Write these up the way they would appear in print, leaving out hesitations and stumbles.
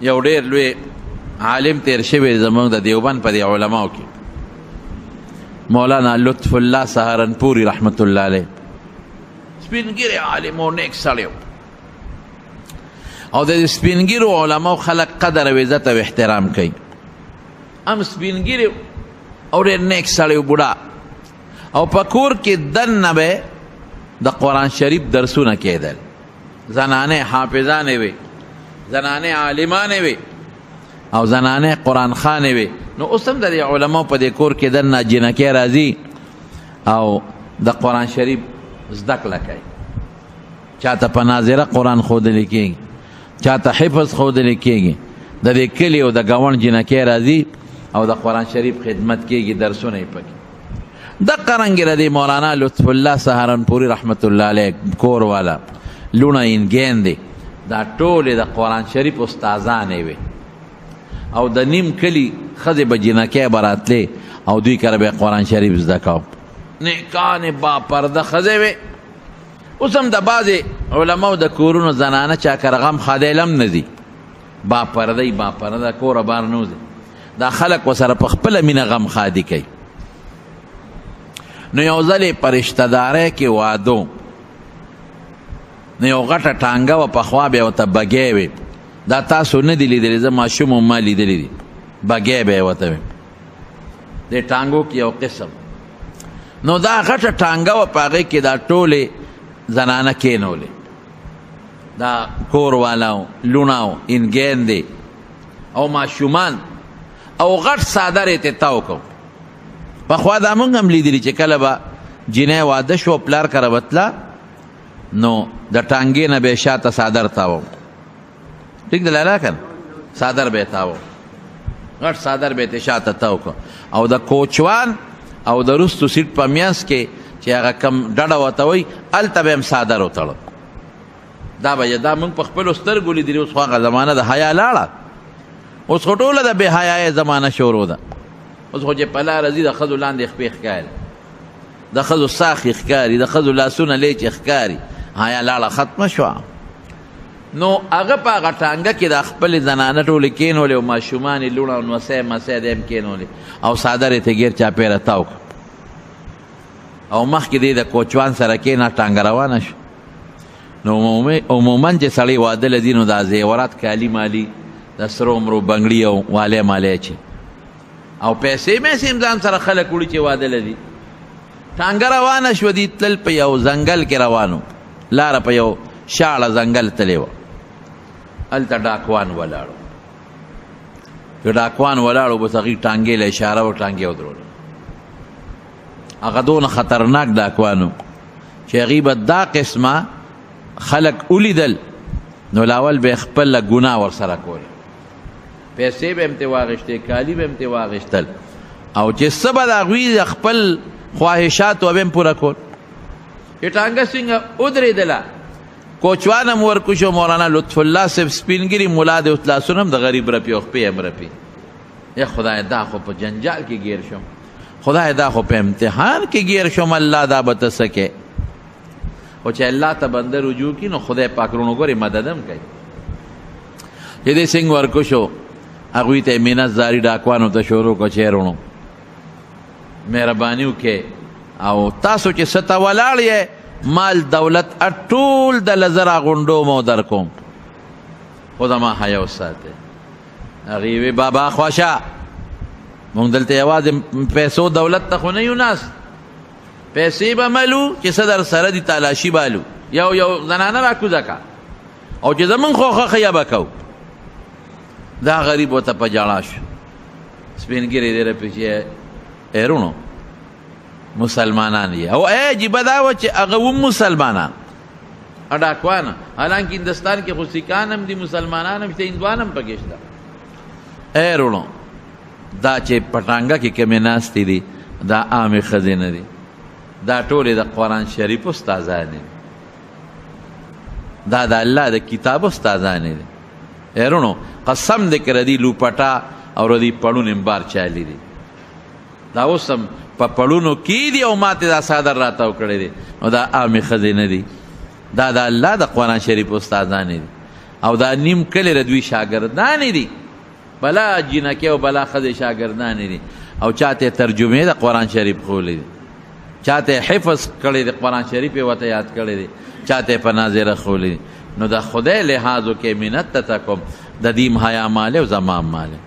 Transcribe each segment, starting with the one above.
یو ډېر لوی عالم تیر شوی زموږ د دیوبند په دې علماو کې، مولانا لطف الله سهارنپوري رحمت الله علیه، سپین ږیری عالم او نیک سړی و. او د سپین ږیرو علماو خلک قدر او عزت او احترام کوي. هم سپین ږیری او ډېر نیک سړی و، بوډا، او په کور کې دننه به د قرآن شریف درسونه کېدل. زنانې حافظانې وې، زنانې عالمانې وې، او زنانې قرآن خانې وې. نو اوس هم د دې علماو په دې کور کې دننه جینکۍ راځي او د قرآن شریف زده کړه کوي. چاته په ناظره قرآن ښودلی کېږي، چاته حفظ ښودلی کېږي. د دې کلي او د ګاونډ جینکۍ راځي او د قرآن شریف خدمت کېږي، درسونه یې پکې. دقه رنګې د دې مولانا لطف الله سهارنپوري رحمت الله علیه کور والا لوڼه اینګین دی، دا ټولې د قرآن شریف استادانې وې. او د نیم کلي ښځې به جینکۍ به راتلې او دوی کره به قرآن شریف زده کاوه. نیکانې با پرده ښځې وې. اوس هم د بعضې علماو د کورونو زنانه چا کره غم ښادی هم نه ځي، با پرده با پرده کوره بار نه وځي. دا خلک ورسره په خپله مینه غم ښادي کوي. نو یو ځل یې په رشته دارۍ کې وادو، نو یو غټه ټانګه وه، پخوا به یې ورته بګی وي. دا تاسو نه دي لیدلې، زه ماشوم وم ما لیدلې دي، بګی به یې ورته وي. دې ټانګو کې یو قسم، نو دا غټه ټانګه وه، په هغې کې دا ټولې زنانه کېنولې، دا کور والاو، لوڼاو، اینګین دی او ماشومان، او غټ څادر یې ترې تاو کړ. پخوا دا موږ هم لیدلي چې کله به جینۍ واده شو، پلار کره به تله، نو د ټانګې نه به یې شاته څادر تاوه. ټیک دی لالا که نه؟ څادر به یې تاوه، غټ څادر به یې ترې شاته تاو کړ. او د کوچوان او د وروستو سیټ په منځ کې چې هغه کم ډډه ورته وایي، هلته به یې هم څادر وتړه. دا به یې دا موږ په خپلو سترګو لیدلي. اوس خو هغه زمانه د حیا لاړه، اوس خو ټوله د بې حیایۍ زمانه شروع ده. اوس خو چې په لاره ځي د ښځو لاندې خپې ښکاري، د ښځو ساخې ښکاري، د ښځو لاسونه لیچې ښکاري، حیا لاړه ختمه شوه. نو هغه په هغه ټانګه کې د خپلې زنانه ټولې کېنولې او ماشومان یې لوڼه او نوسی مسی دی هم کېنولې او څادر یې ترې ګیر چاپېره تاو کړ. او مخکې دی د کوچوان سره کېنه، ټانګه روانه شو. نو عموما چې سړی واده له ځي، نو دا زیورات کالي مالي د سرو مرو بنګړي او والی مالی چې او پیسې میسې هم ځان سره خلک وړي چې واده له ځي. ټانګه روانه شوه، دوی تلل په یو ځنګل کې روانو، لاره په یو شاړه ځنګل تللی وه. هلته ډاکوان ولاړو، چې ډاکوان ولاړو بس هغوی ټانګې له اشاره وکړه، ټانګې ودرولو. هغه دونه خطرناک ډاکوان و چې هغوی به دا قسمه خلک ولیدل نو لاول به یې خپله ګناه ورسره کوله، پیسې به یې هم ترې واخیستې، کالي به یې هم ترې واخیستل، او چې څه به د هغوی د خپل خواهشات به یې هم پوره کول. چې ټانګه څنګه ودرېدله، کوچوان هم ورکو شو. مولانا لطف الله صاحب سپین ږیری ملا دی، اوس لاسونه هم د غریب رپي او خپې هم رپي. یا خدای دا خو په جنجال کې ګیر شوم، خدای دا خو په امتحان کې ګیر شوم، الله دا به ته څه کوې؟ خو چې الله ته بنده رجوع کړي نو خدای پاک وروڼو ګورې مدد هم کوي. چې دې څنګه ورکو شو، هغوی ته یې منت زاري ډاکوانو ته شروع کړه چې وروڼو مهرباني وکړئ، او تاسو چې څه ته ولاړ یې مال دولت ټول د له زه راغونډوم او در کوم، خو زما حیا وساتئ. هغې وی بابا خوښه، موږ دلته یوازې پیسو دولت ته خو نه یو ناست، پیسې به ملو چې څه در سره دي تالاشي بالو، یو یو زنانه راکوزه کا، او چې زمونږ خوښه ښه به کوو. دا غریب ورته په ژړا شو. سپین ږیری دی رپي چې ای وروڼو مسلمانان یې، او عجیبه دا وه چې هغه هم مسلمانان ډاکوانه، حالانکه هندوستان کې خو سیکان هم دي، مسلمانان هم شته، هندوان هم پکې شته. ای وروڼو دا چې په ټانګه کې کومې ناستې دي دا عامې ښځې نه دي، دا ټولې د قرآن شریف استادانې دي، دا د الله د کتاب استادانې دي. ای وروڼو قسم دې که ردي لوپټه او ردي پړون هم بار چالي دي، دا اوس هم په پړونو کې دي او ماته دا څادر راتاو کړی دی، نو دا عامې ښځې نه دي، دا د الله د قرآن شریف استادانې دي. او دا نیم کلی د دوی شاګردانې دي، بلا جینکې او بلا ښځې شاګردانې دي، او چاته ترجمې د قرآن شریف ښوولې دي، چاته حفظ کړی دی، قرآن شریف یې ورته یاد کړی دی، چاته په ناظره ښوولې دي. نو د خدای لحاظ وکړئ، منت ته کوم، د دیم حیا مالی او زما مالی.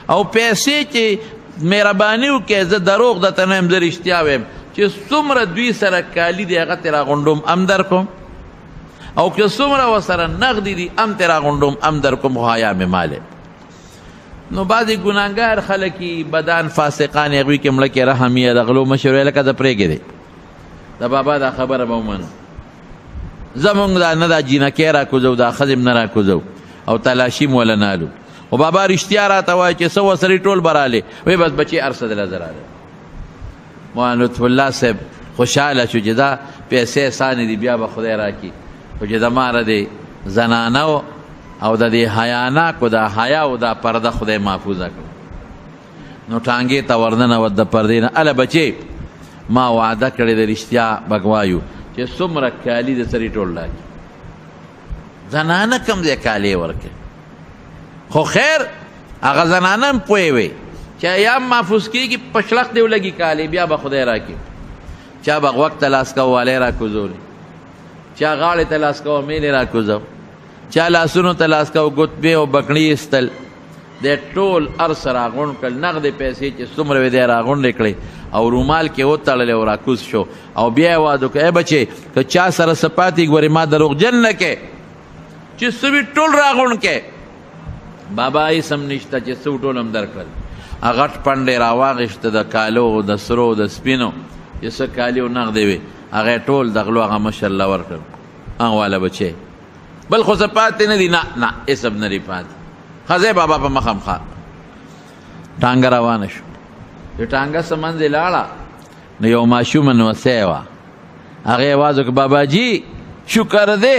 او پیسې چې مهرباني وکړئ، زه دروغ درته نه یم، زه رښتیا وایم، چې څومره دوی سره کالي دي هغه ترې راغونډوم هم در کوم، او که څومره ورسره نغدي دي هم ترې راغونډوم هم در کوم، خو حیا مې مالی. نو بعضې ګناهګار خلک یي، بدان فاسقان، هغوی کې مړه کې رحم یې د غلو مشر ویې لکه زه پرېږدی دی، د بابا دا خبره به ومنو، زمونږ دا نه دا جینکۍ راکوزو، دا ښځې هم نه راکوزو، او تلاشي مو وله نالو. خو بابا رښتیا راته وایي چې څه ورسره ټول به رالې، وایي بس بچې هر څه دله زه رالی. مولانا لطف الله صاحب خوشحاله شو چې دا پیسې اسانې دي، بیا به خدای راکړي، خو چې د ماره دې زنانه او د دې حیاناکو دا حیا او دا پرده خدای محفوظه کړه. نو ټانګې ته ورننوت د پردې نه، هله بچې ما وعده کړې د رښتیا به وایو چې څومره کالي د سړي ټول راکړي. زنانه کوم ځای کالي ورکړي؟ خو خیر هغه زنانه هم پوه وي چې یا محفوظ کېږي، په شلق دې ولګي کالي، بیا به خدای راکړي. چا به غوږ ته لاس کوه والی راکوزولې، چا غاړې ته لاس کوه میلې راکوزو، چا لاسونو ته لاس کوه ګوتمې او بکڼې ایستل. دی ټول هر څه راغونډ کړل، نغدې پیسې چې څومره وې دی راغونډې کړې او رومال کې وتړلې او راکوز شو. او بیا یې واده وکړ، ای بچې که چا سره څه پاتې ګورې ما دروغجن نه کې، چې څه وي ټول راغونډ کې. بابا هېڅ هم نشته چې څه ټول هم درکړل. هغه غټ پنډ یې راواخیسته د کالو د سرو د سپینو چې څه کالي او نغدې وې، هغه یې ټول د غلو هغه مشر له ورکړل. هغه واله بچې بل خو څه پاتې نه دي، نه نه هېڅ هم نه دي پاتې. ښځې بابا په مخه مخه ټانګه روانه شو. چې ټانګه څه منځ یې لاړه نو یو ماشومه نوسی وه، هغې اواز وکړ بابا جي شکر دی.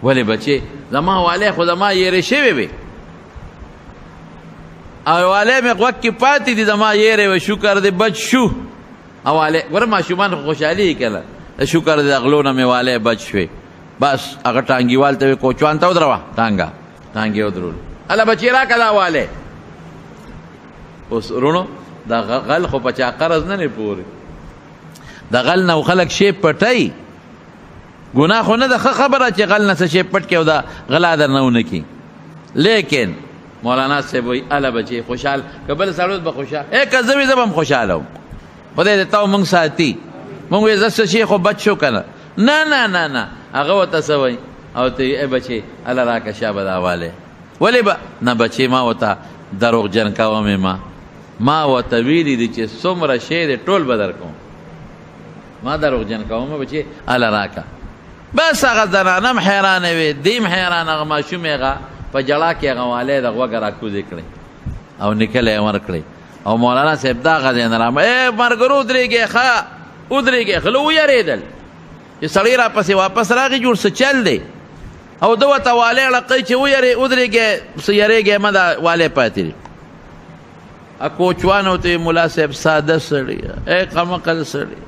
ولې بچې؟ زما والی خو زما یېرې شوې وې او والی مې غوږ کې پاتې دي، زما یېرې وې، شکر دی بچ شو. او والی ګوره ماشومان خو خوشحالي یې کړه، شکر دی د غلو نه مې والی بچ شوې. بس هغه ټانګیوال ته وې کوچوان ته ودروه ټانګه، ټانګې ودرولو، هله بچې راکړه دا والی. اوس وروڼو د غل خو په چا قرض نه دی پورې، د غل نه خلک شی پټوي، ګناه خو نه ده، ښه خبره چې غل نه څه شی پټ کړي او دا غلا درنه ونه کړي. لیکن مولانا صاحب وایي هله بچې خوشحال که بل سړی به خوشحال، ای که زه وي زه به هم خوشحاله وم، خدای دې تا مونږ ساتي، مونږ وایي زه څه شی خو بچ شو که نه. نه نه نه نه، هغه ورته څه وایي او ته یې ای بچې هله راکه شابه دا والی. ولې به نه بچې ما ورته دروغجن کوم یې، ما ورته ویلي دي چې څومره شی دی ټول به درکوم، ما دروغجن کوم بچې هله راکه. بس هغه زنانه هم حیرانه وې، دی هم حیران، هغه ماشوم یې هغه په جړا کې هغه والی د غوږه راکوزې کړې او نکله یې ورکړې. او مولانا صاحب دا هغه ځای نه رامه، ای ملګرو ودرېږئ، ښه ودرېږئ. غله ویرېدل چې سړی راپسې واپس راغی، جوړ څه چل دی، او ده ورته والی ړقوي چې ویرې ودرېږئ، څه یرېږئ مه، دا والی پاتې دی. کوچوان ورته وایي ملا صاحب ساده سړی، ای قمقل سړی،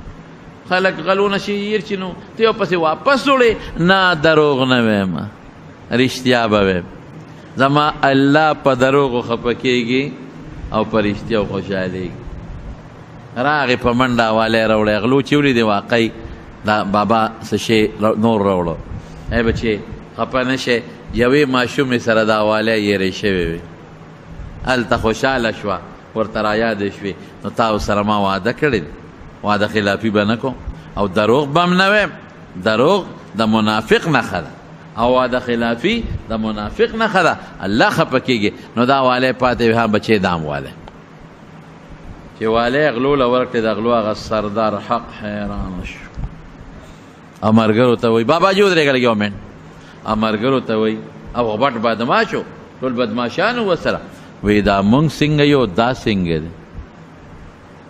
خلک غلونه شي یېر چې نو ته یې پسې واپس وړې. نه دروغ نه وایم، رښتیا به وایم، زما الله په دروغو خفه کېږي او په رښتیاو خوشحالېږي. راغی په منډه والی راوړی، غلو چې ولیدې واقعي دا بابا څه شی نور راوړو. ای بچې خفه نه شې، یوې ماشومې سره دا والی یېرې شوې وې، هلته خوشحاله شوه، ورته رایادې شوې، نو تا سره ما وعده کړې ده، وعده خلافي به نه کوم او دروغ به هم نه وایم. دروغ د منافق نښه ده او وعده خلافي د منافق نښه ده، الله خفه کېږي. نو دا والی پاتې وي، ها بچې دام والی چې والی غلو له ورکړې، د غلو هغه سردار حق حیران شو. او ملګرو ته وایي بابا جي ودرېږه لږ یو منټ. او ملګرو ته وایي، او غټ بدمعاش و، ټول بدمعاشان وو ورسره، وایي دا مونږ څنګه یو دا څنګه دی،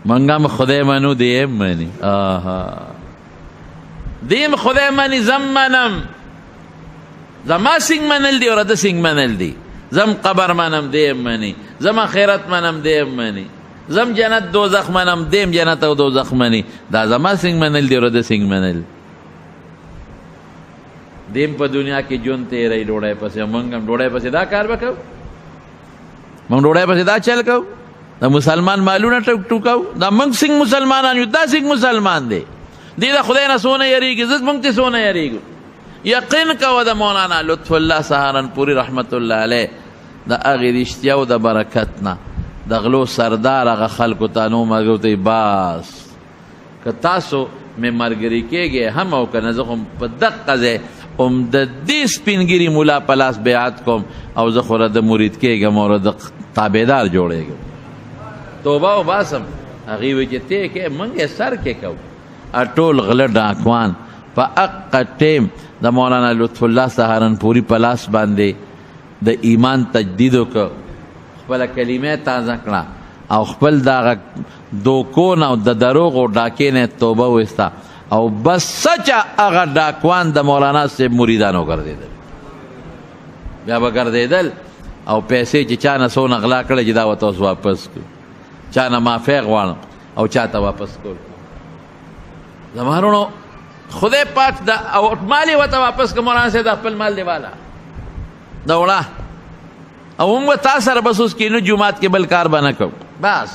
مونږ هم خدای منو دی هم مني، آها دی هم خدای مني، زه هم منم، زما څنګه منل دي او د څنګه منل دي، زه هم قبر منم دی هم مني، زه هم آخرت منم دی هم مني، زه هم جنت دوزخ منم دی هم جنت او دوزخ مني، دا زما څنګه منل دي او د څنګه منل. دیم په دنیا کې ژوند تېروي ډوډۍ پسې، موږ هم ډوډۍ پسې دا کار به کوو، موږ ډوډۍ پسې دا چل کوو، د مسلمان مالونه ټوکو. دا موږ څنګه مسلمانان یو؟ دا څنګه مسلمان دی؟ دی د خدای نه څونه یریږي، زه موږ ته څونه یریږو؟ یقین کوه د مولانا لطف الله سهارنپوري رحمت الله علیه د هغې رښتیاو د برکت نه د غلو سردار هغه خلکو ته نو مګو ته بس که تاسو مې ملګري کېږئ هم او که نه، زه خو په دقه ځای هم د دې سپین ږیري ملا په لاس بیعت کوم او زه خو د مرید کېږم او د تابعدار جوړېږم، توبه وباسم. هغې وایي چې ته کې موږ یې سر کې کوو. ټول غله ډاکوان په اقه ټیم د مولانا لطف الله سهارنپوري په لاس باندې د ایمان تجدید وکړ، خپله کلمه تازه کړه او خپل دغه دوکو نه او د دروغو ډاکې نه توبه وایسته او بس سچا هغه ډاکوان د مولانا صاحب مریدان وګرځېدل. بیا به ګرځېدل او پیسې چې چا نه څونه غلا کړې چې دا ورته اوس واپس کړو، چا نه معافی غواړم او چا ته واپس کول. زما وروڼو خدای پاک دا او مال یې ورته واپس کړ. مولانا صاحب د خپل مال دی والا دا وړه او موږ تا سره بس اوس کینو جومات کې بل کار به نه کوو. بس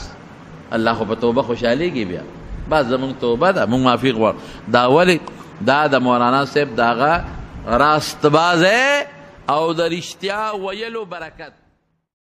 الله خو په توبه خوشحالېږي. بیا بس زموږ توبه ده، موږ معافي غواړو. دا ولې؟ دا د مولانا صاحب دغه راستبازی او د رښتیا ویلو برکت.